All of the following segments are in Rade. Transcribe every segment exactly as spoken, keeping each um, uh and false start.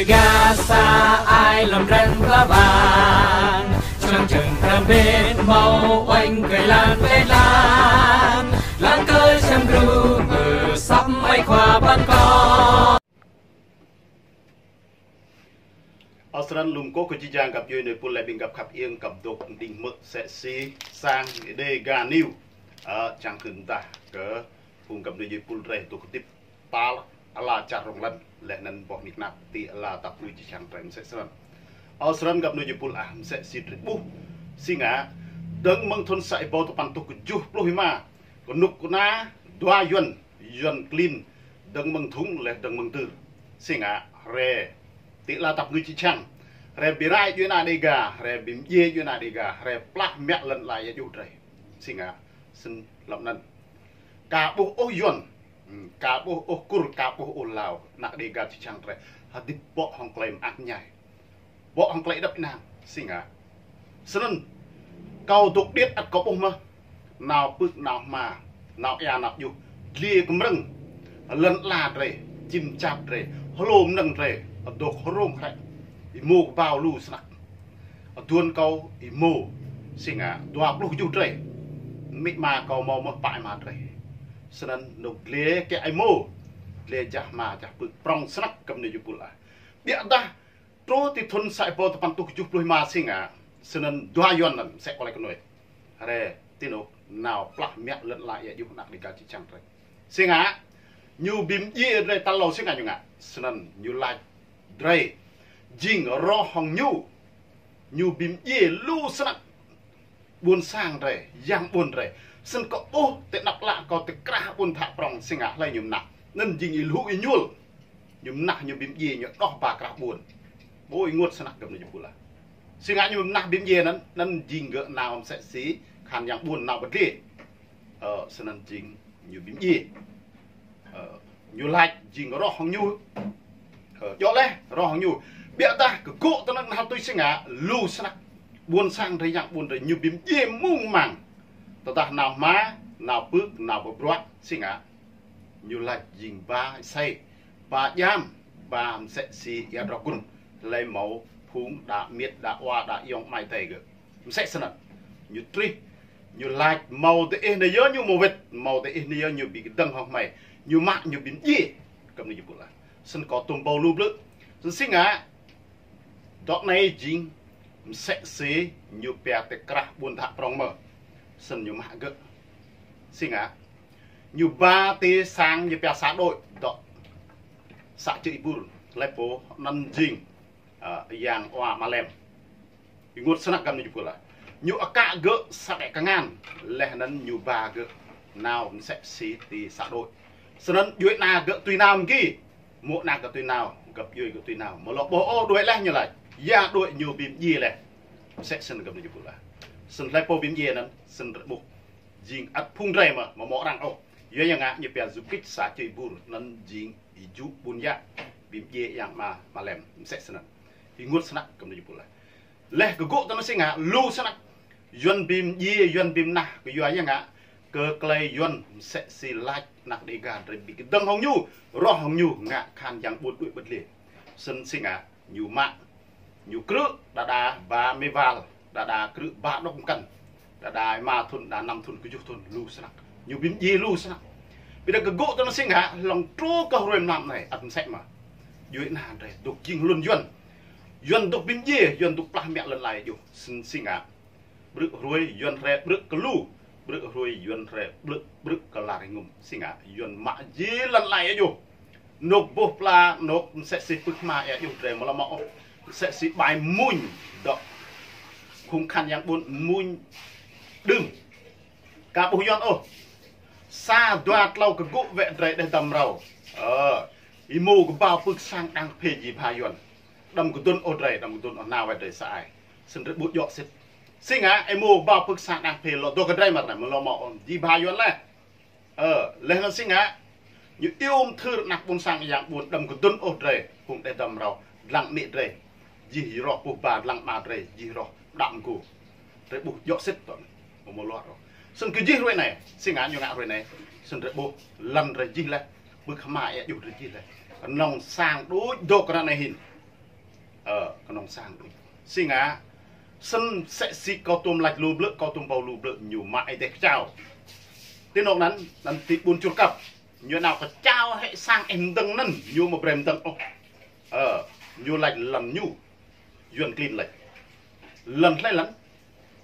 Gasa ai lăm ren pla bang, čang čang kram bên mâo oanh kơ lan kơ lan, lan kơ čang gru mơ săp mai khua ban kơ. Ơ srăng lum kôh kơ jih jang găp djuê nui pul leh ƀing găp khăp iêng găp dôk đing mơ̆ msĕ si sang Dega News. Ơ, čang kơ mdah kơ phung găp nui djuê pul drei dôk hdĭp tal ala čar rŏng lăn, leh anăn boh nik nak ti ala tăp nui čih čang drei msĕ snăn. Ơ srăng găp nui djuê pul ah, msĕ si drei ƀuh. Si ngă, dơ̆ng mơ̆ng thŭn sa êbâo dua păn êtuh kjuh pluh êma, knŭk kna dua Yuăn, Yuăn klin, dơ̆ng mơ̆ng Dhŭng leh dơ̆ng mơ̆ng Dưr. Si ngă, hriê ti ala tăp nui čih čang, hriê bi rai djuê ana Dega, hriê bi mdjiê djuê ana Dega, hriê plah mă lăn ala êa juh drei. Si ngă, snăn lăm anăn. Ka ƀuh ôh Yuăn, hmm, ka ƀuh ôh Kur, ka ƀuh ôh Lao, ana Dega čih čang drei hdĭp bŏ hŏng klei mơak mñai, bŏ hŏng klei êđăp ênang. Si ngă, snăn kâo dôk điêt ăt kâo ƀuh mơh. Nao pưk, nao hma, nao êa, nao juh, dliê kmrơ̆ng, lăn ala drei, čĭm čap drei, hlô mnơ̆ng drei dôk hrông hrĕ. Êmô kbao lu snăk. Aduôn kâo êmô, si ngă, dua pluh kjuh drei. Amĭ ama kâo mâo mơh pă êma drei. Snăn anôk dliê kĕ êmô, dliê jah hma jah pưk prŏng snăk găp nui djuê pul ah. Ƀiădah truh ti thŭn sa êbâo dua păn êtuh kjuh pluh êma si ngă, snăn dua Yuăn anăn msĕ kâo lač kơ nui, hriê ti anôk nao plah mă lăn ala êa juh ana Dega čih čang drei. Si ngă, ñu bi mdjiê drei tal êlâo si ngă ñu ngă. Snăn ñu lač drei jing roh hŏng ñu, ñu bi mdjiê lu snăk ƀuôn sang drei, yang ƀuôn drei. Snăn kâo ƀuh ti anăp ală kâo ti krah ƀuôn Dhă prŏng si ngă hlei ñu mnah. Anăn jing êlhŭ êñuôl. Ñu mnah, ñu bi mdjiê, ñu đoh ba krah ƀuôn. Ƀuh ênguôt snăk găp nui djuê pul ah. Si ngă ñu mnah bi mdjiê anăn, anăn jing gơ̆ nao msĕ si kahan yang ƀuôn nao ƀơ̆t dliê. Ơ, snăn jing ñu bi mdjiê. Ơ, ñu lač jing roh hŏng ñu. Ơ, djŏ leh, roh hŏng ñu. Ƀiădah kơ gŭ tơ anăn hal tui si ngă, lu snăk ƀuôn sang drei yang ƀuôn drei ñu bi mdjiê mung mang. Tơdah nao hma, nao pưk, nao ƀơ̆ bruă, si ngă. Ñu lač jing ba êsei, ba djam, ba msĕ si êa drao gun, hlei mâo phung đa amiêt, đa awa, đa ayŏng amai adei gơ̆. Msĕ snăn. Ñu trih, ñu lač mâo diih nao yơh ñu mâo wĭt, mâo diih nao yơh ñu bi kdơ̆ng hŏng hmei. Ñu mă ñu bi mdjiê. Găp nui djuê pul ah. Snăn kâo tuôm ƀâo lu blư̆. Snăn si ngă, dŏ anei jing msĕ si ñu pia ti krah ƀuôn Dhă prŏng mơh. Snăn ñu mă gơ̆. Si ngă, ñu ba ti sang ñu pia xã đội, dŏ xã Čư̆ Êbur, hlei pô anăn jing, ơ, yang awa Ama Lem. Ênguôt snăk găp nui djuê pul ah. Ñu akă gơ̆ sa đĕ kngan, leh anăn ñu ba gơ̆ nao msĕ si ti xã đội. Snăn djuê ana gơ̆ tui nao mgi. Mô̆ anak gơ̆ tui nao, găp djuê gơ̆ tui nao. Amâo lŏ ƀuh ôh đuĕ leh ñu lač. Ya đuĕ ñu bi mdjiê leh. Msĕ snăn găp nui djuê pul ah. Snăn hlei pô bi mdjiê anăn, snăn drei ƀuh. Jing ăt phung drei mơh, amâo mâo arăng ôh. Yua ya ngă ñu pia du kích xã Čư̆ Êbur, anăn jing êjŭ ƀuôn yă, bi mdjiê yang Ama, Ama Lem, msĕ snăn. Ênguôt snăk găp nui djuê pul ah. Leh kơ gŭ tơ anăn si ngă, lu snăk Yuăn bi mdjiê, Yuăn bi mnah, kyua ya ngă, kơ klei Yuăn msĕ si lač ana Dega drei bi kdơ̆ng hŏng ñu, roh hŏng ñu, ngă kahan yang ƀuôn đuĕ ƀơ̆t dliê. Snăn si ngă, ñu mă, ñu krư̆, đa đa ba mê wal, đa đa krư̆ ba đŏk mkăn, đa đa êma thŭn, đa năm thŭn, kjuh thŭn, lu snăk. Ñu bi mdjiê lu snăk. Ƀiădah kơ gŭ tơ anăn si ngă, hlŏng truh kơ hruê mlam anei, ăt msĕ mơh. Djuê ana drei dôk jing hlŭn Yuăn. Yuăn dôk bi mdjiê, Yuăn dôk plah mă lăn ala êa juh, snăn si ngă. Ƀrư̆ hruê Yuăn hriê ƀrư̆ kơ lu, ƀrư̆ hruê Yuăn hriê ƀrư̆, ƀrư̆ kơ lar êngŭm, si ngă Yuăn mă jih lăn ala êa juh. Anôk boh pla, anôk msĕ si pưk hma êa juh drei amâo lŏ mâo ôh. Msĕ si ƀai mmuñ dŏ. Khung kahan yang ƀuôn mmuñ đưm. Ka ƀuh Yuăn ôh. Sa dua tlâo kơ gŭ wĕ drei đeh dăm mrâo. Ơ, êmô kbao pưk sang đang kphê jih bha Yuăn. Đăm kdŭn ôh drei, đăm kdŭn ôh nao wĕ drei sa ai. Snăn drei ƀuh djŏ sĭt. Si ngă, êmô kbao pưk sang đang kphê lŏ dôk kơ drei mă anei, amâo lŏ mâo ôh, jih bha Yuăn leh. Ơ, leh anăn si ngă, ñu iêu mthưr anak ƀuôn sang yang ƀuôn đăm kdŭn ôh drei, phung đeh dăm mrâo, dlăng amĭ drei, jih roh, boh ba dlăng ama drei, jih roh, đăm gŭ. Drei ƀuh djŏ sĭt tơ anăn, amâo mâo luar ôh. Snăn kơ jih hruê anei, si ngă ñu ngă hruê anei, snăn drei ƀuh, lăn drei jih leh, pưk hma êa juh drei jih leh. Knŏng sang đuč dôk ară anei hĭn. Ơ, knŏng sang đuč. Si ngă, snăn msĕ si kâo tuôm lač lu blư̆, kâo tuôm ƀuh lu blư̆, ñu mă êdeh kčao. Ti anôk anăn, anăn ti ƀuôn Čuôr Kăp. Ñu nao kčao hĕ sang êh mdơ̆ng anăn, ñu amâo brei mdơ̆ng ôh. Ơ, ñu lač lăn ñu. Yuăn klin lač. Lăn hlei lăn?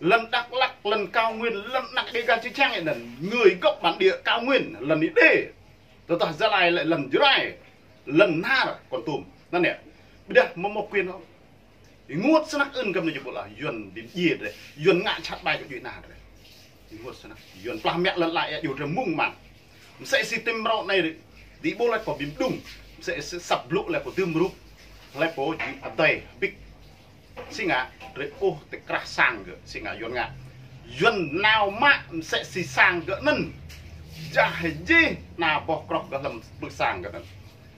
Lăn Dak Lak, lăn Cao Nguyên, lăn anak Đêga čiăng čiăng anăn. Người gốc bản địa Cao Nguyên, lăn Êđê. Tơdah Gia Lai lĕ lăn Jrai, lăn Nar, Kon Tum. Anăn yơh. Ƀiădah amâo mâo quyền ôh. Ênguôt snăk ưn kăm anei jih ƀuh lah, Yuăn bi mdjiê drei, Yuăn ngă jhat ƀai kơ djuê ana drei. Ênguôt snăk, Yuăn plah mă lăn ala êa juh drei mơ̆ng mơ̆ng. Msĕ si ti mrâo anei, ti ƀuh leh kâo bi mđung, msĕ si săp blŭ leh kâo dưm rup, leh pô jing adei, bĭk. Si ngă, drei ƀuh ti krah sang gơ̆, si ngă Yuăn ngă. Yuăn nao mă msĕ si sang gơ̆ anăn. Jah jih ana boh kroh gơ̆ hlăm pưk sang gơ̆ anăn.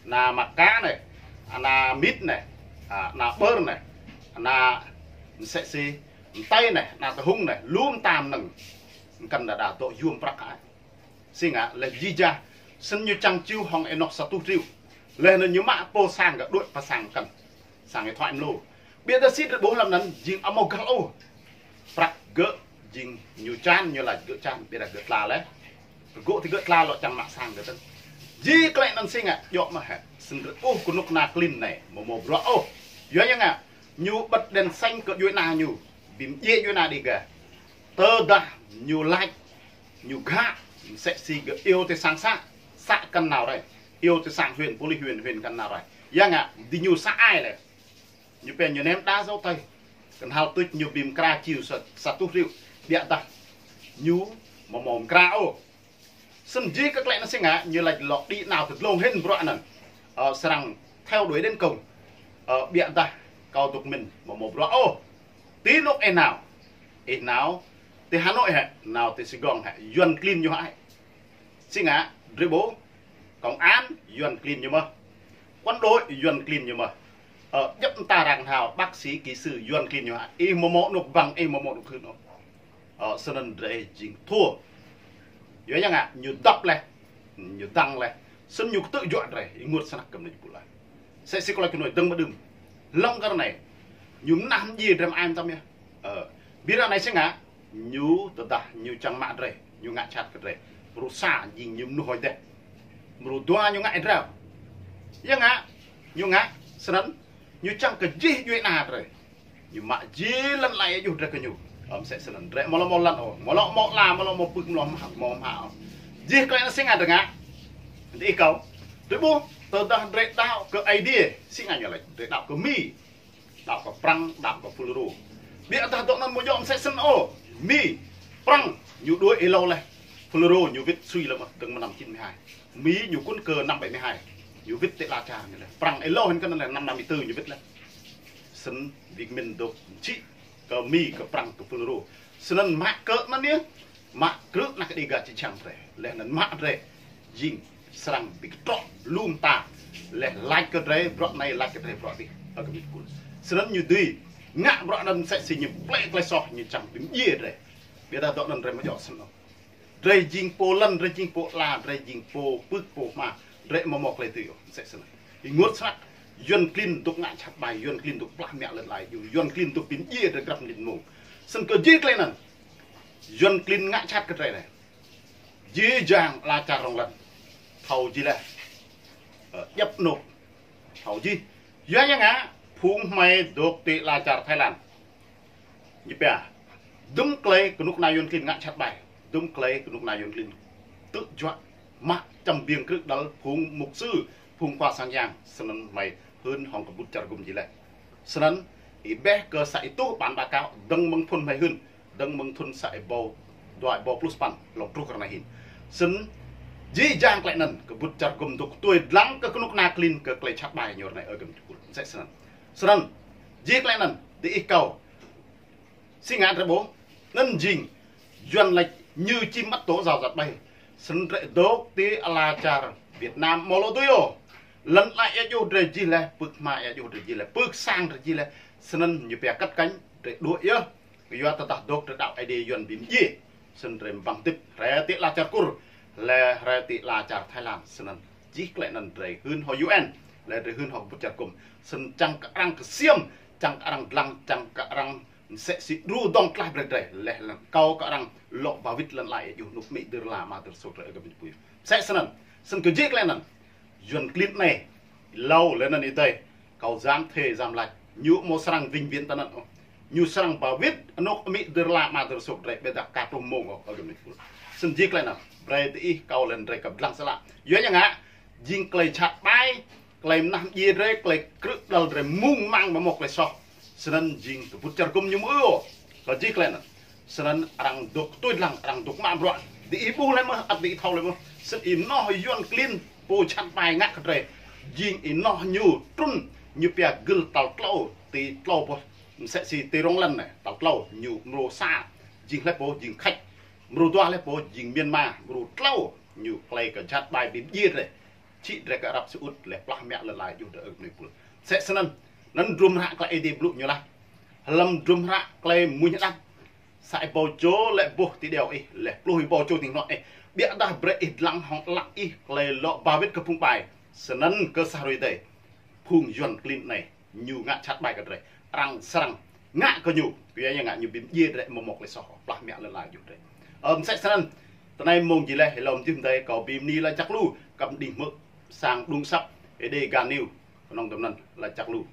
Ana Maka anei, ana Mit anei, a, ana Ƀơr anei, ana msĕ si Mtei anei, ana Tơhŭng anei, lu mta mnơ̆ng. Mkăn đa đa dôk yuôm prăk ai. Si ngă leh jih jang, snăn ñu čiăng čuh hŏng ênoh sa êtuh triệu. Leh anăn ñu mă pô sang gơ̆ đuĕ pơ sang mkăn. Sang êtuh mlô. Ƀiădah si drei ƀuh hlăm anăn jing amâo găl ôh. Prăk gơ̆ jing ñu čan, ñu lač gơ̆ čan, ƀiădah gơ̆ tla leh. Gơ̆ ti gơ̆ tla lŏ čiăng mă sang gơ̆ tơ̆ng. Jih klei anăn si ngă, djŏ mơh hĕ. Snăn drei ƀuh knŭk kna klin anei, amâo mâo bruă ôh. Yua ya ngă, ñu bật đèn xanh kơ djuê ana ñu, bi mdjiê djuê ana Đêga. Tơdah ñu lač, ñu ghă, msĕ si gơ̆ iêu ti sang să, să kăn nao rai. Iêu ti sang huyện, pôlis huyện, huyện kăn nao rai. Ya ngă, diñu să ai leh. Ñu pia ñu nem đa dấu tay. Knhal tuč ñu bi mkra čuh sa, sa êtuh triệu. Ƀiădah ñu amâo mâo mkra ôh. Snăn jih kơ klei anăn si ngă, ñu lač lŏ đĭ nao ti dlông hĭn bruă anăn. Ơ, srăng theo đuổi đến cùng. Ơ, ƀiădah kâo dôk mĭn amâo mâo bruă ôh. Ti anôk ih nao. Ih nao ti Hà Nội hĕ, nao ti Sài Gòn hĕ, Yuăn klin ñu hĕ. Si ngă, drei ƀuh, công an, Yuăn klin ñu mơh. Quân đội, Yuăn klin ñu mơh. Ơ, djăp mta arăng hao, bác sĩ, kỹ sư, Yuăn klin ñu hĕ. Ih amâo mâo anôk bằng, ih amâo mâo anôk hưn ôh. Ơ, snăn drei jing thua. Yua ya ngă, ñu dăp leh, ñu dăng leh. Snăn ñu ktư̆ juă drei, ênguôt snăk kăm anei jih ƀuh lah. Msĕ si klei knuih dơ̆ng mơ̆ng đưm. Hlŏng kơ ară anei, ñu mnah mdjiê drei mơai mtam yơh. Ơ, bi ară anei si ngă, ñu tơdah ñu čiăng mă drei, ñu ngă jhat kơ drei. Mrô sa jing ñu mnuih hŏng deh. Mrô dua ñu ngă êa drao. Ya ngă, ñu ngă, snăn, ñu čiăng kơ jih djuê ana drei. Ñu mă jih lăn ala êa juh drei kơ ñu. Ơ, msĕ snăn. Drei amâo lŏ mâo lăn ôh. Amâo lŏ mâo ala, amâo lŏ mâo pưk, amâo lŏ mă, amâo mă ôh. Jih klei anăn si ngă drei ngă. Diih kâo. Drei ƀuh, tơdah drei đăo kơ Aê Diê, si ngă ñu lač. Drei đăo kơ Mi. Đăo kơ Prăng, đăo kơ Fulro. Ƀiădah dŏ anăn amâo djŏ msĕ snăn ôh. Mi, Prăng, ñu đuĕ êlâo leh. Fulro, ñu wĭt sui leh mơh, dơ̆ng mơ̆ng năm chín mươi hai. Mi, ñu kŭn kơ năm bảy mươi hai. Ñu wĭt ti ala čar ñu leh. Prăng êlâo hĭn kơ anăn leh, năm năm mươi tư ñu wĭt leh. Snăn Việt Minh dôk čĭ kơ Mi, kơ Prăng, kơ Fulro. Snăn mă kơ anăn yơh, mă krư̆ anak Đêga čiăng čiăng drei. Leh anăn mă drei, jing srăng bi ktrŏ lu mta. Leh lač kơ drei, bruă anei lač kơ drei, bruă dih. Ơ kơ Mi kŭl. Snăn ñu dưi, ngă bruă anăn msĕ si ñu plĕ klei soh, ñu čiăng bi mdjiê drei. Ƀiădah dŏ anăn drei amâo djŏ snăn ôh. Drei jing pô lăn, drei jing pô ala, drei jing pô pưk pô hma, drei amâo mâo klei dưi ôh, msĕ snăn. Ênguôt snăk, Yuăn klin dôk ngă jhat ƀai, Yuăn klin dôk plah mă lăn ala êa juh, Yuăn klin dôk bi mdjiê drei grăp mnĭt mmông. Snăn kơ jih klei anăn, Yuăn klin ngă jhat kơ drei anei. Jih jang ala čar rŏng lăn. Thâo jih leh. Ơ, djăp anôk. Thâo jih. Yua ya ngă, phung hmei dôk ti ala čar Thái Lan. Ñu pia, dŭm klei knŭk kna Yuăn klin ngă jhat ƀai. Dŭm klei knŭk kna Yuăn klin ktư̆ juă, mă čăm biêng krư̆ đăl phung mục sư, phung khua sang yang, snăn hmei hưn hŏng kbŭt čar gŭm jih leh. Snăn, ih ƀuh kơ sa êtuh bản báo cáo, dơ̆ng mơ̆ng phŭn hmei hưn, dơ̆ng mơ̆ng thŭn sa êbâo, dua êbâo pluh sa păn, lŏ truh kơ ară anei hĭn. Snăn, jih jang klei anăn, kbŭt čar gŭm dôk tui dlăng kơ knŭk kna klin kơ klei jhat ƀai ñu ară anei ơ kơ mtipul. Msĕ snăn. Snăn, jih klei anăn, diih kâo. Si ngă drei ƀuh, anăn jing, Yuăn lač ñu čĭm ăt tŏ zao zăt ƀai. Snăn drei dôk ti ala čar Việt Nam amâo lŏ dưi ôh. Lăn ala êa juh drei jih leh, pưk hma êa juh drei jih leh, pưk sang drei jih leh. Snăn ñu pia cắt cánh, drei đuĕ yơh. Kyua tơdah dôk drei đăo Aê Diê Yuăn bi mdjiê. Snăn drei mbăng tĭp, hriê ti ala čar Kur, leh hriê ti ala čar Thái Lan, snăn. Jih klei anăn drei hưn hŏng U N. Leh drei hưn hŏng kbŭt čar gŭm. Snăn čiăng kơ arăng ksiêm, čiăng kơ arăng dlăng, čiăng kơ arăng msĕ si đru dŏng tlaih brei drei. Leh anăn kâo kơ arăng lŏ ba wĭt lăn ala êa djuh anôk amĭ dơr la ama dơr sôk drei ơ găp djuê pul. Msĕ snăn, snăn kơ jih klei anăn. Yuăn klin anei, êlâo leh anăn êdei, kâo jam thê jam lač, ñu amâo srăng vĩnh viễn tinăn ôh. Ñu srăng ba wĭt anôk amĭ dơr la ama dơr sôk drei ƀiădah ka truh mmông ôh ơ găp djuê pul. Snăn jih klei anăn, brei diih kâo leh anăn drei kăp dlăng sơlah. Yua ya ngă, jing klei jhat ƀai, klei mnah mdjiê drei, klei krư̆ đăl drei mung mang amâo mâo klei soh. Snăn jing kbŭt čar gŭm ñu mơh ôh. Kơ jih klei anăn. Snăn arăng dôk tui dlăng, arăng dôk mă bruă. Diih ƀuh leh mơh, ăt diih thâo leh mơh. Snăn ênoh Yuăn klin pô jhat ƀai ngă kơ drei. Jing ênoh ñu trŭn, ñu pia gưl tal tlâo, ti tlâo boh. Msĕ si ti rŏng lăn anei, tal tlâo, ñu mrô sa. Jing hlei pô, jing Khač. Mrô dua hlei pô, jing Myanmar, mrô tlâo, ñu klei kơ jhat ƀai bi mdjiê drei. Čhĭ drei kơ Arăp Saudi leh plah mă lăn ala êa djuh drei ơ găp djuê pul. Msĕ snăn, anăn hdruôm hră klei Aê Diê blŭ ñu lač. Hlăm hdruôm hră klei mmuñ hđăp. Sa êbâo čô lĕ boh ti điâo ih, leh pluh êbâo čô ti hnuă ih. Ƀiădah brei ih dlăng hŏng ală ih klei lŏ ba wĭt kơ phung ƀai. Snăn kơ sa hruê êdei, phung Yuăn klin anei, ñu ngă jhat ƀai kơ drei. Arăng srăng ngă kơ ñu, kyua ya ngă ñu bi mdjiê drei amâo mâo klei soh, plah mă lăn ala êa djuh drei. Ơ, msĕ snăn, tinei mmông jih leh, êlâo mjưh mdei kâo bi mni lač jăk lu, kăp mđing hmư̆ sang đung asăp, Êđê Ga News, knŏng dŭm anăn lač jăk lu.